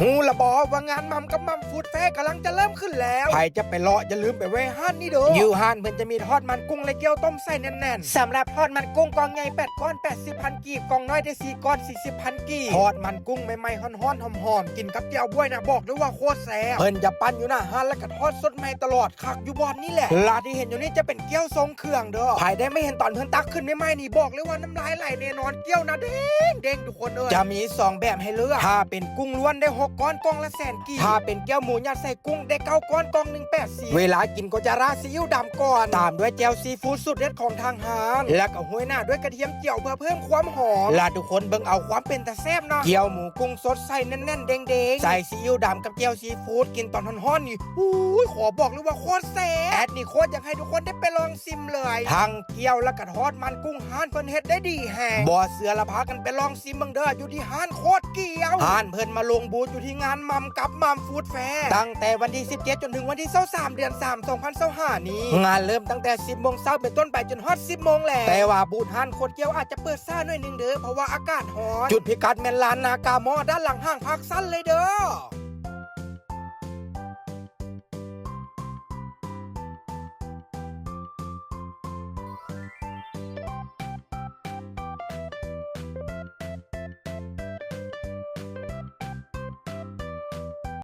ຮູ້ລະບໍວ່າງານໝ່ຳກັບໝ່ຳຟູດແຟກຳລັງຈະເລີ່ມຂຶ້ນແລ້ວ? ໃຜຈະໄປເລາະຢ່າລືມໄປແວ່ຮ້ານນີ້ເດີ້. ຢູ່ຮ້ານເພິ່ນຈະມີທອດມັນກຸ້ງ ແລະ ເກີ້ວຕົ້ມໃສ່ແໜ້ນໆ. ສຳລັບທອດມັນກຸ້ງກ່ອງໃຫຍ່ແປດກ້ອນ ແປດສິບພັນກີບ, ກ່ອງນ້ອຍໄດ້ສີ່ກ້ອນ ສີ່ສິບພັນກີບ. ທອດມັນກຸ້ງໃໝ່ໆ ຮ້ອນໆ ຫອມໆ ກິນກັບແຈ່ວບວຍນະ ບອກເລີຍວ່າໂຄດແຊບ. ເພິ່ນຈະປັ້ນຢູ່ໜ້າຮ້ານ ແລ້ວກໍທອດສົດໃໝ່ຕະຫຼອດ ຄັກຢູ່ບ່ອນນີ້ແຫຼະ. ລະທີ່ເຫັນຢູ່ນີ້ຈະເປັນເກີ້ວຊົງເຄື່ອງເດີ້. ໃຜໄດ້ມາເຫັນຕອນເພິ່ນຕັກຂຶ້ນໃໝ່ໆນີ້ ບອກເລີຍວ່ານ້ຳລາຍໄຫຼແນ່ນອນ. ເກີ້ວນະເດ້ງໆ ທຸກຄົນເອີຍ. ຈະມີສອງແບບໃຫ້ເລືອກ. ຖ້າເປັນກຸ້ງລ້ວນໄດ້ຫົກກ້ອນ ກ່ອງລະແສນກີບ. ຖ້າເປັນເກີ້ວໝູຍັດໃສ່ກຸ້ງໄດ້ເກົ້າກ້ອນ ກ່ອງໜຶ່ງແປດສິບ. ເວລາກິນກໍຈະຣາຊີອິ້ວດຳກ່ອນ ຕາມດ້ວຍແຈ່ວຊີຟູດສູດເດັດຂອງທາງຮ້ານ ແລ້ວກໍໂຮຍໜ້າດ້ວຍກະທຽມຈຽວເພື່ອເພີ່ມຄວາມຫອມ. ລະທຸກຄົນເບິ່ງເອົາຄວາມເປັນຕາແຊບເນາະ. ເກີ້ວໝູກຸ້ງສົດໃສ່ແໜ້ນໆ ເດ້ງໆ ໃສ່ຊີອິ້ວດຳກັບແຈ່ວຊີຟູດ ກິນຕອນຮ້ອນໆນີ້ ໂອ້ຍ ຂໍບອກເລີຍວ່າໂຄດແຊບ. ແອດນີ້ໂຄດຢາກໃຫ້ທຸກຄົນໄດ້ໄປລອງ ຊີມເລີຍ ທັງເກີ້ວ ແລ້ວກໍທອດມັນກຸ້ງ ຮ້ານເພິ່ນເຮັດໄດ້ດີແຮງ. ບໍ່ເຊື່ອລະພາກັນໄປລອງຊີມເບິ່ງເດີ້ ຢູ່ທີ່ຮ້ານໂຄດເກີ້ວ. ຮ້ານເພິ່ນມາລົງບູດຢູ່ທີ່ງານໝ່ຳກັບໝ່ຳຟູດແຟ ຕັ້ງແຕ່ວັນທີສິບເຈັດ ຈົນເຖິງວັນທີຊາວສາມ ເດືອນສາມ ສອງພັນຊາວຫ້ານີ້. ງານເລີ່ມຕັ້ງແຕ່ສິບໂມງເຊົ້າເປັນຕົ້ນໄປ ຈົນຮອດສິບໂມງແລງ. ແຕ່ວ່າບູດຮ້ານໂຄດເກີ້ວອາດຈະເປີດຊ້າໜ້ອຍໜຶ່ງເດີ້ ເພາະວ່າອາກາດຮ້ອນ. ຈຸດພິກັດແມ່ນລານນາກາມໍ ດ້ານຫຼັງຫ້າງພາກຊັນເລີຍເດີ້.